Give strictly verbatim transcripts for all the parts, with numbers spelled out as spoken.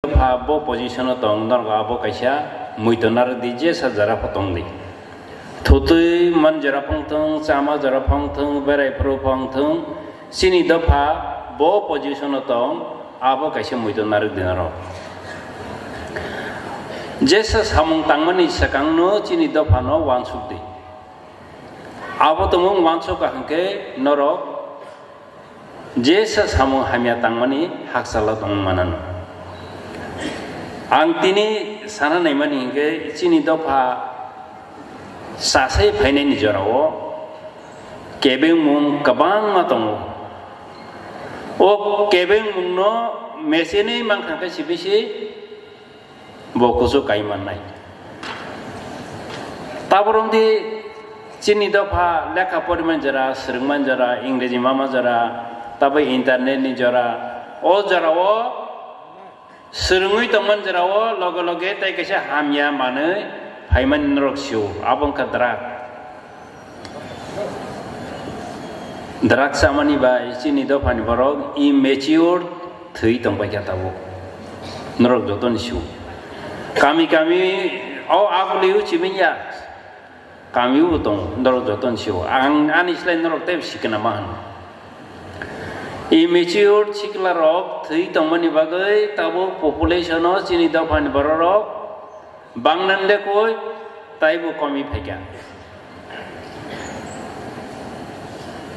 dopha bo position o tong, norok abo kaisa muitu narwk di, jesa jora pho tong di. Thutwi man jora phang thung, chama jora phang thung, berai phuru phang thung, chini dopha bo position o tong, abo kaisa muitu narwk di norok. Jesa samung tangmani swkang no chini dopha no uansuk di. Abo tongmung uansuk ka hwnkhe norok jesa samung hamya tangmani hakchalo tongwi manano. Ang tini sana naimani hwnkhe chini dopha chasai phainani jorao kebengmung kwbangma tongo. O kebengmungno mechenwi mankha khe sibisi bo kuchuk kai mannai. Taborok di chini dopha lekha poriman jora, swrwngman jora, Ingreji mama jora, tabai internet ni jora, o jorao swrwngwi tongman jorao loge loge tei kaisa hamya manwi phaimani norok sio, abo wngkha drug. Drug chamani bai chini dophani borok immature thwi tongbaikha tabuk. Norok jotoni sio. Kami kami o agulio chimingya. Kamio bo tongo, norok jotoni sio. Ang ani slai norok tei sikna ma hwn. Immature sikla rok thwi tongmani bagwi tabuk population o chini dophani borok rok bangnan lekoi taibo komi phaikha.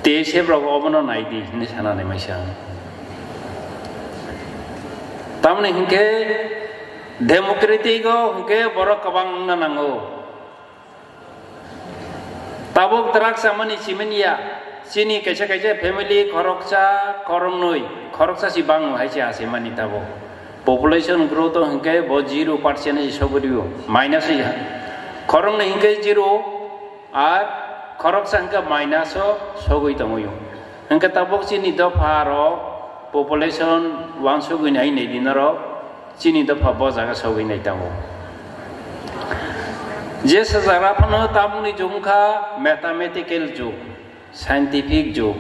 T S F rok obono nai di hinwi sana nai maisa. Tamni hinkhe democratic o hinkhe borok kwbang wngna nango. Tabuk drug chamani chimani ya, chini kaisa kaisa family khoroksa, khoroknwi, khoroksa si bango hai se asimani tabuk. Population growth o hinkhe bo zero percent si sogwi rio, minus ya. Khoroknwi hinkhe zero, ar khoroksa hinkhe minus o sogwi tongwi o. Hinkhe tabuk chini dopha rok population wansugwi nai nai di norok. Chini dopha bo jaga sogwi nai tongo. Je sajak phano tabukni jug wngkha mathematical jug, scientific jug.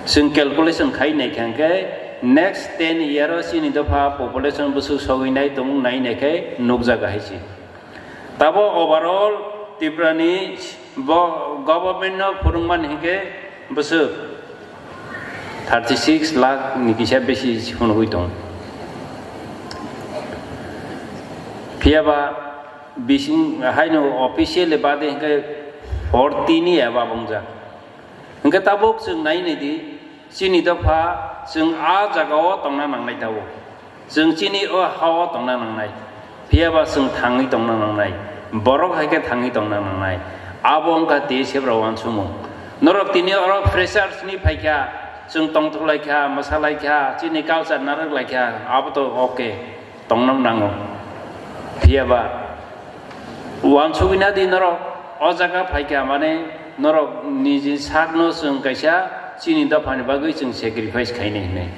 Chwng calculation khai nai kha hwnkhe next ten year o chini dopha population bwswk sogwi nai tongmung nai nai khe nukjago hai se. Tabo overall Tripura ni bo government no phwrwngmani hinkhe bwswk thirty six lakh ni kisa besi phunugwi tong. Phiya ba bising haino officially bade hinkhe forty ni eba bongjak. Hinkhe tabuk chwng nai nai di, chini dopha chwng a jaga o tongna nangnai tabuk. Chwng chini o ha o tongna nangnai. Phiya ba chwng thangwi tongna nangnai. Borok hai khe thangwi tongna nangnai. Abo wngkha T S F rok uansukmung. Norok tini oro freshers ni phaikha, chwng tongthok laikha, mwsa laikha, chini culture narwk laikha, abo to okay, tongna nango. Phiya ba uansugwi na di norok, o jaga phaikha mane norok niji sakno chwng kaisa chini dophani bagwi chwng sacrifice khainai hinwi.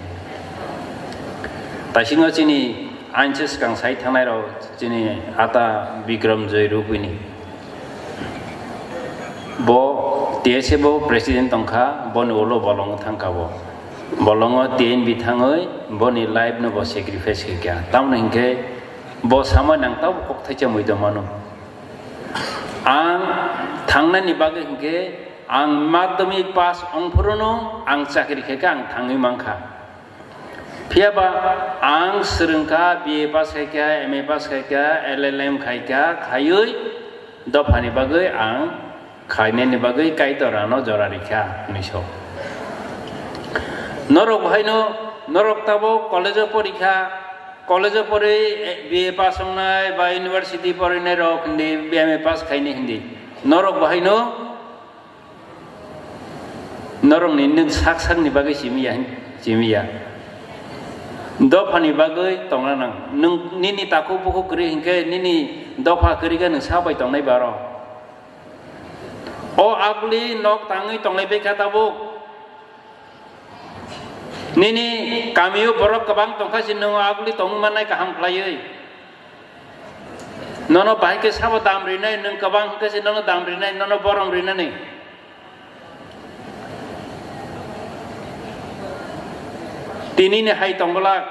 Taisingo chini anse swkang sai thangnai rok chini ata Bikram Joy Rupini. Bo T S F o president tongkha, boni ulo bolongo thangkha bo. Bolongo T N B thangwi boni life no bo sacrifice khaikha. Tamoni hinkhe bo sama nang tabo kok thaisa mui tongmano. Ang thangnani bagwi hinkhe ang madhyamik pass ongphuru no ang chakri khaikha, ang thangwi mankha. Phiya ba ang swrwngkha, B A pass khaikha, M A pass khaikha, L L M khaikha, khaiwi dophani bagwi ang khainani bagwi Kaitor ano jora rikha hinwi so. Norok haino, norok tabo college o porikha, college o porwi B A pass wngnai ba university porinai rok hindi, M A pass khainai hindi. Norok bo haino norokni nwng sak sakni bagwi simi ya, simi ya. Dophani bagwi tongna nang. Nwng nini takhuk bukhuk kwrwi hinkhe nini dopha kwrwi khe nwng sa bai tongnai baro. O aguli nok tangwi tonglai bai kha tabuk. Nini kamio borok kwbang tongkha si nwng aguli tongwi mannai kaham khlaiwi. Nono bahai khe sabo dam rinai, nwng kwbang hwnkhe se nono dam rinai, nono borom rinani. Tinini hai tongbolak,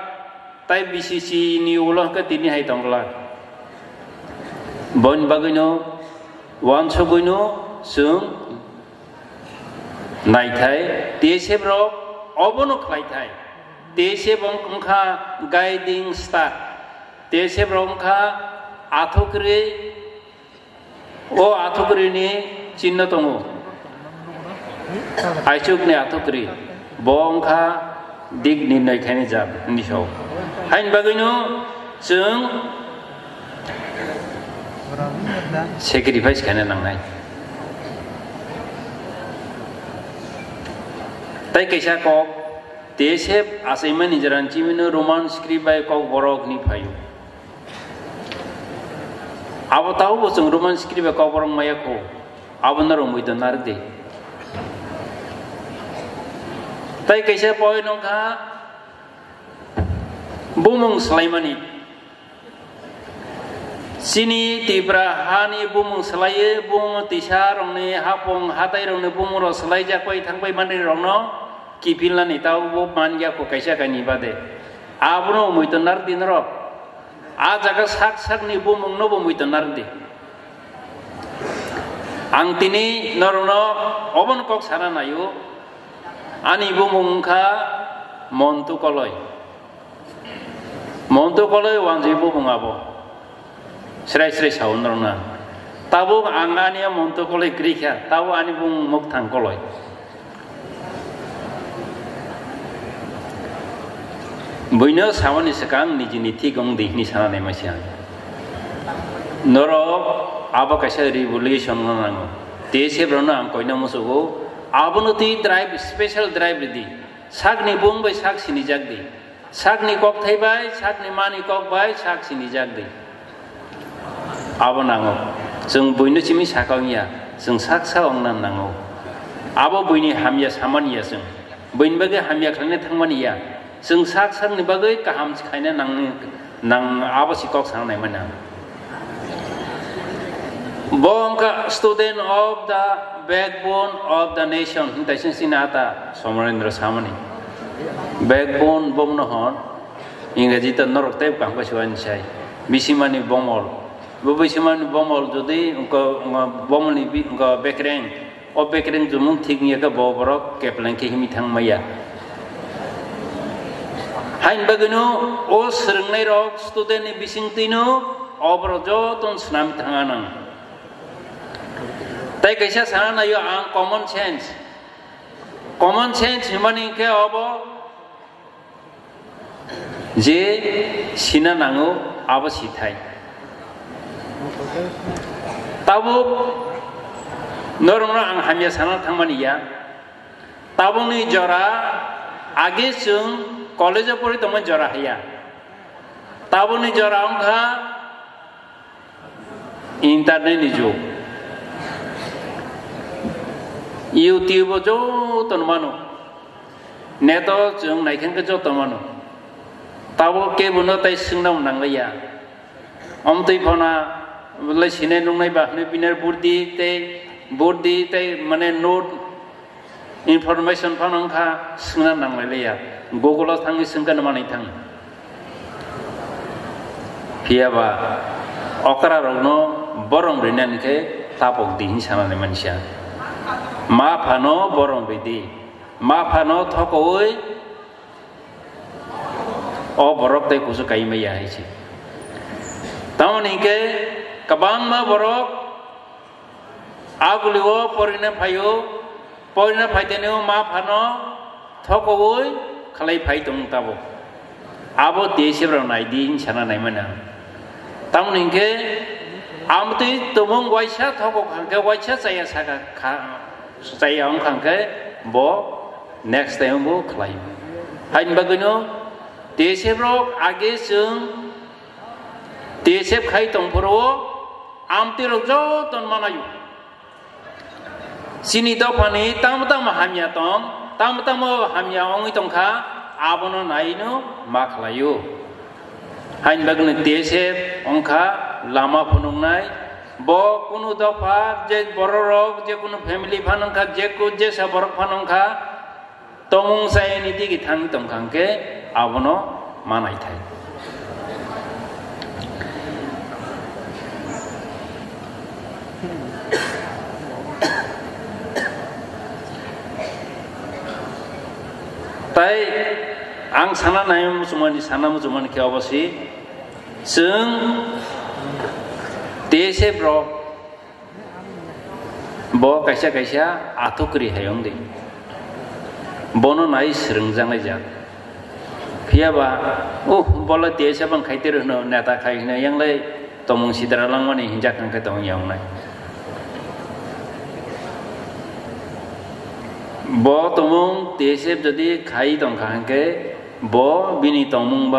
Tai B C C ni ulo hwnkhe tini hai tongla. Boni bagwino uansugwino chwng naithai, T S F rok obono khlaithai. T S F wng-, wngkha guiding star. T S F rok wngkha athukri, o athukri ni chinno tongo. Aichuk ni athukri. Bo wngkha dik nirnoi khaini jat hwnwi sao. Haini bagwino chwng sacrifice khaina nangnai. Tai kaisa kok, T S F achaimani jora chimino Roman script bai Kokborok hwnwi phaio. Abo tao bo chwng Roman script bai Kokborok maya kho. Abo norok muido narwk di. Tai kaisa point wngkha bumung swlaimani. Chini Tipra hani bumung swlaiwi, bumung tisa rokni hapung hatai rokni bumung rok swlaijak pai thang pai mani rokno kipilnani tao bo man ya kho kaisa kaini bade. Abono muido narwk di norok. A jaga sak sakni bumungno bo muido narwk di. Ang tini norokno obono kok sana naio. Ani bumung wngkha Montu Koloi. Montu Koloi wanjwi bumung abo. Srai srai sao norokno ang. Tabuk ang ani Montu Koloi kwrwi kha, tabuk ani bumung Mwkthang Koloi. Buino samani swkang nijini thik wng di hwnwi sana naima se ang. Norok abo kaisa revolution no nango. T S F rokno ang koina musugo. Abono twi drive, special drive ridi. Sakni bung bai sak sinijak di. Sakni kokthai bai, sakni mani kok bai sak sinijak di. Abo nango. Chwng buino simi saka wngya, chwng saksa wngna nango. Abo buini hamya samani ya chwng. Buini bagwi hamya khlaina thangmani ya. Chwng sak sakni bagwi kaham khaina nang, nang abo si kok sana naimani ang. Bo wngkha student of the backbone of the nation, hintai sing sini ata Somarendra samani. Backbone bomono hon, Ingreji ta norok tei bangkha siwani sai. Bisimani bomol. Bo bisimani bomol jodi wngkha, wngkha bomolni bi-, wngkha bekreng. O bekreng jumung thik wngya khe bo borok kepleng khe himwi thang maya. Haini bagwino o swrwngnairok student ni bisingtwino o borok jotono swnam thanga nang. Tai kaisa sana naio ang common sense. Common sense himani khe obo je sina nango abo sithai. Tabuk norokno ang hamya sana thangmani ya. Tabukni jora age chwng college-o pori tongmani jora haiya. Tabukni jora wngkha internet ni jug. YouTube-o joto no mano. Net-o chwng naikhe khe joto mano. Tabuk kebono tai swngna nangliya. Omtwi phona le sinai nungnai ba hwnwi bini burdi tei, burdi tei mane note information phano wngkha swngna nanglaiya. Google-o thangwi swngkhe no manwi thang. Phiya ba okra rokno borom rinani khe tapok di hwnwi sanani mansa. Ma phano borom ridi. Ma phano thokowi o borok tei kusu kaimaya hai se. Tamoni hinkhe kwbangma borok a guli o porina phaio, porina phaitene o ma phano thokowi khlai phai tong tabo. Abo T S F rok nai di hwnwi sana naimani ang. Tamoni hinkhe amtwi tumung waisa thokok hangkhe waisa chaya saka kha, chaya wngkha hangkhe bo next time bo khlai. Haini bagwino T S F rok age chwng T S F khai tongphuru o amtwi rok joto manayo. Chini dophani tamo tamo hamya tong, tamo tamo hamya wngwi tongkha, abono naino ma khlaio. Haini bagwino T S F wngkha lama phunuknai, bo kunu dopha je bororok, je kunu family phan wngkha, je ku-, jesa borok phan wngkha, tomung chayani digi thangwi tongkha hwnkhe abono ma naithai. Tai ang sana nai muchungmani, sana muchungmani khe obo si, chwng T S F rok bo kaisa kaisa athukri hai wng di, bono nai swrwngjaknai jak. Phiya ba, uh, bola T S F ang khai tero hwno, neta khai hwno, yang lai tomung sidra langmani hinjak hwnkhe tong yang nai. Bo tomung T S F jodi khai tong kha hwnkhe, bo bini tongmung ba